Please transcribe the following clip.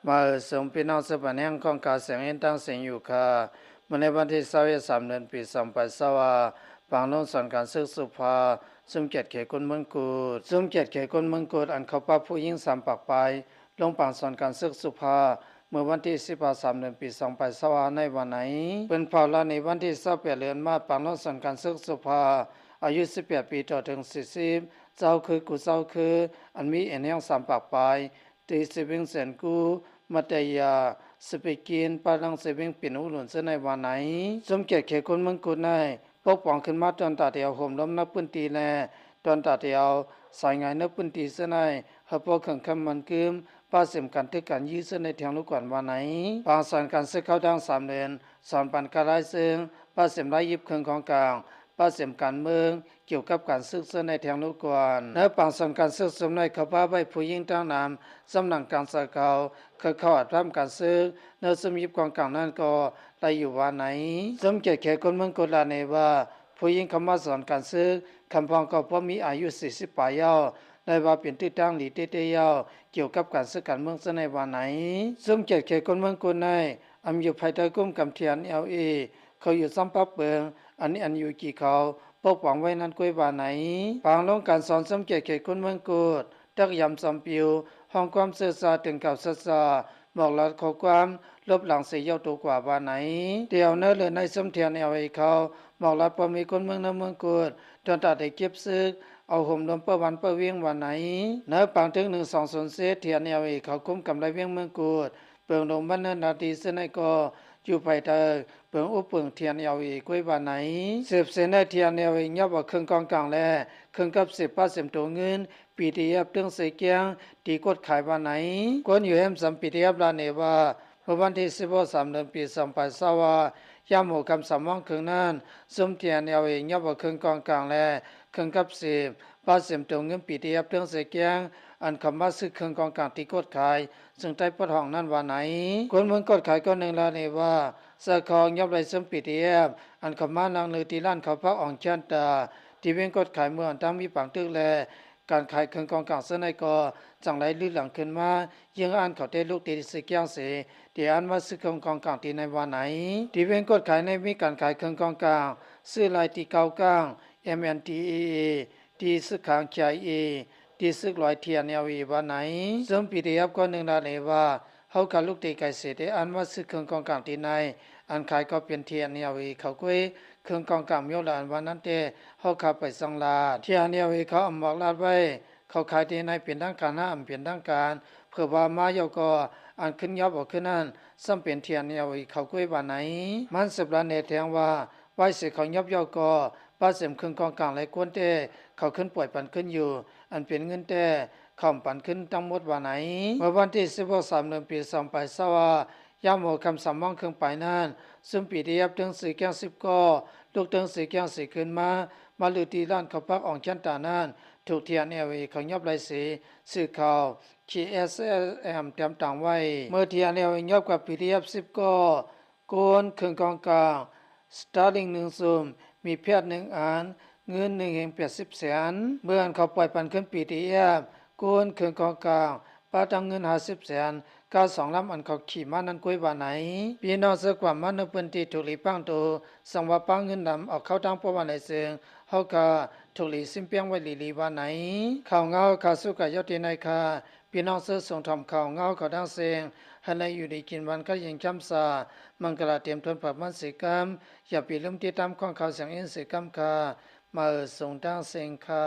ມາເອີ່ສມພີ່ນ້ອງເຊິ່ງບັນແຮງຂອງການສຽງເອັນຕັ້ງສຽງຢູ່ຄ່າ. ມື້ໃນວັນທີຊາວເອັດ ສາມເດືອນ ປີສອງພັນຊາວຫ້າ ປາງລົງສອນການເສິກສຸພາ ຊຸມກຽດເຂດຄົນເມືອງກຸດ. ຊຸມກຽດເຂດຄົນເມືອງກຸດ ອັນເຂົ້າປາບຜູ້ຍິງສາມປາກປາຍ ລົງປາງສອນການເສິກສຸພາ ເມື່ອວັນທີສິບຫ້າ ສາມເດືອນ ປີສອງພັນຊາວຫ້າ ໃນວ່າໃນ. ເປັນເຜົາລານີວັນທີຊາວແປດ ເດືອນມາດ ປາງລົງສອນການເສິກສຸພາ ອາຍຸສິບແປດປີ ຕໍ່ເຖິງສີ່ສິບ ເຈົ້າຄືກູເຈົ້າຄື ອັນມີເອັນແຮງສາມປາກປາຍ ຕີເຊເວັງແສນກູ່ ມັດຕະຍາ ສະເປກິນ ປາລັງເຊເວັງ ປິນອຸລຸນ ເຊິ່ງໃນວ່າໃນ. ຊຸມກຽດເຂດຄົນເມືອງກຸດໃນ ປົກປ້ອງຂຶ້ນມາຕອນຕາແຖວໂຮມລົມໃນພື້ນທີ່ ແລະ ຕອນຕາແຖວສາຍງາຍໃນພື້ນທີ່ ເຊິ່ງໃນ ເຮົາພໍເຄື່ອງຄຳມັນກຶມ ປາເສມກັນຖືກກັນຢື້ ເຊິ່ງໃນແທງລູກກວນວ່າໃນ. ບາງສ່ວນການເສິກເຂົ້າດັ່ງສາມເດືອນ ສອນປັນກາລາຍເຊິ່ງ ປາເສມລາຍຢິບເຄື່ອງຂອງກາງ ປາເສມການເມືອງ ກ່ຽວກັບການເສິກເຊິ່ງໃນແທງລູກກວນ. ໃນປາງສ່ວນການເສິກຊຸມໃນ ເຂົາພາໄວ້ຜູ້ຍິງຕັ້ງນຳ ສຳນັກການເສິກເຂົາ ເຄີຍເຂົ້າອັດພາມການເສິກ ແນວຊຸມຢິບຂອງກາງນັ້ນກໍໄດ້ຢູ່ວ່າໃນ. ຊຸມກຽດເຂດຄົນເມືອງກຸດລາຍນີ້ວ່າ ຜູ້ຍິງເຂົ້າມາສອນການເສິກ ຄຳພ້ອງກໍພໍມີອາຍຸສີ່ສິບປາຍແລ້ວ ໄດ້ວ່າເປັນຕື້ຕ່າງດີເຕໆແລ້ວ ກ່ຽວກັບການເສິກການເມືອງເຊິ່ງໃນວ່າໃນ. ຊຸມກຽດເຂດຄົນເມືອງກຸດໃນ ອຳຢູ່ພາຍໃຕ້ກຸ່ມກຳ ທີເອັນແອລເອ ເຂົາຢູ່ຊຳປະເປິງ ອັນນີ້ອັນຢູ່ກີເຂົາ ປົກປ້ອງໄວ້ນັ້ນກ້ວຍວ່າໃນ. ປາງລົງການສອນຊຸມກຽດເຂດຄົນເມືອງກຸດ ຕັກຢຳຊອມປິວ ຮ້ອງຄວາມເຊີຊາ ຕຶງກ່າວຊາຊາ ບອກລາຂໍ້ຄວາມ ລົບລາງເສຍເຍົາໂຕກວ່າວ່າໃນ. ແຕ່ແນວເລີນໃນຊຸມ ທີເອັນແອລເອ ເຂົາ ບອກລາພໍ່ແມ່ຄົນເມືອງໃນເມືອງກຸດ ຕອນຕາໄດ້ເກັບເສິກ ເອົາໂຮມລົມເປີວັນເປີວຽງວ່າໃນ. ໃນປາງເທິງ ໜຶ່ງສອງສູນເຈັດ ທີເອັນແອລເອ ເຂົາກຸມກຳໄລວຽງເມືອງກຸດ ເປິງລົງບັນເນີນນາຕີເຊິ່ງໃນກໍຢູ່ພາຍໃຕ້ເປິງອຸບເປິງ ທີເອັນແອລເອ ກ້ວຍວ່າໃນ. ສືບເສັ້ນໃນ ທີເອັນແອລເອ ຍັບເອົາເຄື່ອງກອງກາງ ແລະ ເຄື່ອງກັບເສບປາເສມໂຕເງິນ ປີທີເອັຟ ເທິງເຊກຽງ ຕີກົດຂາຍວ່າໃນ. ຄົນຢູ່ແຮມສຳ ປີທີເອັຟ ລາຍນີ້ວ່າ ເມື່ອວັນທີສິບຫົກ ສາມເດືອນ ປີສອງພັນຊາວຫ້າ ຍາມຫົວຄ່ຳສາມໂມງເຄິ່ງນັ້ນ ຊຸມ ທີເອັນແອລເອ ຍັບເອົາເຄື່ອງກອງກາງ ແລະ ເຄື່ອງກັບເສບ ປາເສມໂຕເງິນ ປີທີເອັຟ ເທິງເຊກຽງ ອັນເຂົ້າມາຊື້ເຄື່ອງກອງກາງທີ່ກົດຂາຍ ເຊິ່ງໃຕ້ປົດຫ້ອງນັ້ນວ່າໃນ. ຄົນເມືອງກົດຂາຍຄົນໜຶ່ງລາຍນີ້ວ່າ ຊາຄອງຍັບໄລ່ຊຸມ ປີທີເອັຟ ອັນເຂົ້າມານັ່ງດື່ມທີ່ຮ້ານເຂົ້າຜັກອ່ອງຄຽນຕາ ທີ່ວຽງກົດຂາຍ ເມື່ອອັນຕັ້ງມີປາງຕຶກ ແລະ ການຂາຍເຄື່ອງກອງກາງເຊິ່ງໃນກໍຈັ່ງໄລ່ລືດຫຼັງຂຶ້ນມາ ຍິງອັນເຂົ້າເຕະລູກຕີເຊກຽງເສ ທີ່ອັນມາຊື້ເຄື່ອງກອງກາງທີ່ໃນວ່າໃນ. ທີ່ວຽງກົດຂາຍໃນມີການຂາຍເຄື່ອງກອງກາງ ຊື້ລາຍຕີເກົ້າກ້າງ ເອັມເອັນທີເອເອ ຕີຊຶກຂາງ ທີໄອເອ ຕີຊຶກຫຼວຍ ທີເອັນແອລເອ ວ່າໃນ. ເຊິ່ງ ປີທີເອັຟ ຄົນໜຶ່ງລາຍນີ້ວ່າ ເຮົາຂາຍລູກຕີໄກເສ ແຕ່ອັນມາຊື້ເຄື່ອງກອງກາງທີ່ໃນ ອັນຂາຍກໍເປັນ ທີເອັນແອລເອ ເຂົາກ້ວຍ ເຄື່ອງກອງກາງມີຫຼາຍອັນວ່ານັ້ນແຕ່ ເຮົາຂາຍໄປສັງລາດ ທີເອັນແອລເອ ເຂົາອຳມາກລາດໄວ້ ເຂົາຂາຍທີ່ໃນເປັນທາງການ ຫາອຳເປັນທາງການ ເພື່ອວ່າມາເຍົາກໍອັນຂຶ້ນຍອບອອກຄືນນັ້ນ ຊ້ຳເປັນ ທີເອັນແອລເອ ເຂົາກ້ວຍວ່າໃນ. ມັນສືບລາຍແນແທງວ່າ ວາຍເສເຂົາຍອບເຍົາກໍ ປາເສມເຄື່ອງກອງກາງ ແລະ ກວນແຕ່ເຂົາຂຶ້ນປ່ອຍປັນຂຶ້ນຢູ່ ອັນເປັນເງິນແຕ່ເຂົາອຳປັນຂຶ້ນທັງໝົດວ່າໃນ. ເມື່ອວັນທີສິບຫົກ ສາມເດືອນ ປີສອງພັນຊາວຫ້າ ຍາມຫົວຄ່ຳສາມໂມງເຄິ່ງປາຍນັ້ນ ຊຸມ ປີທີເອັຟ ເທິງຊື່ແກງສິບກໍ ລຸກເທິງຊື່ແກງເສຂຶ້ນມາ ມາລືດທີ່ຮ້ານເຂົ້າຜັກອ່ອງຄຽນຕານັ້ນ ຖືກ ທີເອັນແອລເອ ເຂົາຍອບໄລ່ເສ ຊື້ເຂົ້າ ທີເອັສເອສເອັມ ຕຽມຕາງໄວ້. ເມື່ອ ທີເອັນແອລເອ ຍອບກັບ ປີທີເອັຟ ສິບກໍ ໂກນເຄື່ອງກອງກາງ ສະຕາລິງໜຶ່ງຊຸມ ມີແພດໜຶ່ງອັນ ເງິນໜຶ່ງແຫ່ງແປດສິບແສນ. ເມື່ອອັນເຂົາປ່ອຍປັນຂຶ້ນ ປີທີເອັຟ ໂກນເຄື່ອງກອງກາງ ປະທັງເງິນຫ້າສິບແສນ ກາສອງລຳອັນເຂົາຂີ່ມານັ້ນກ້ວຍວ່າໃນ. ພີ່ນ້ອງເຊິ່ງກວ່າມາໃນພື້ນທີ່ຖືກຫຼີກພາງໂຕ ສັງວ່າປາເງິນດຳອອກເຂົ້າທາງພວກວ່າໃນເຊິ່ງ ເຮົາກະຖືກຫຼີກຊິມແປງໄວ້ຫຼີໆວ່າໃນ. ຂ່າວງາວຂ້າສຸກກະຍອດທີ່ໃນຄ່າ. ພີ່ນ້ອງເຊີງສົ່ງຖອມຂ່າວງາວເຂົ້າທາງເຊິ່ງ ໃຫ້ໄດ້ຢູ່ດີກິນຫວານ ກະເຢັນຄຳສາ ມັງກະລາເຕັມທົນເພີ່ມມັນເສກຳ. ຢ່າໄປລືມຕິດຕາມຂອງຂ່າວສຽງເອັນເສກຳຄ່າ. ມາເອີ່ສົງທາງເຊິ່ງຄ່າ.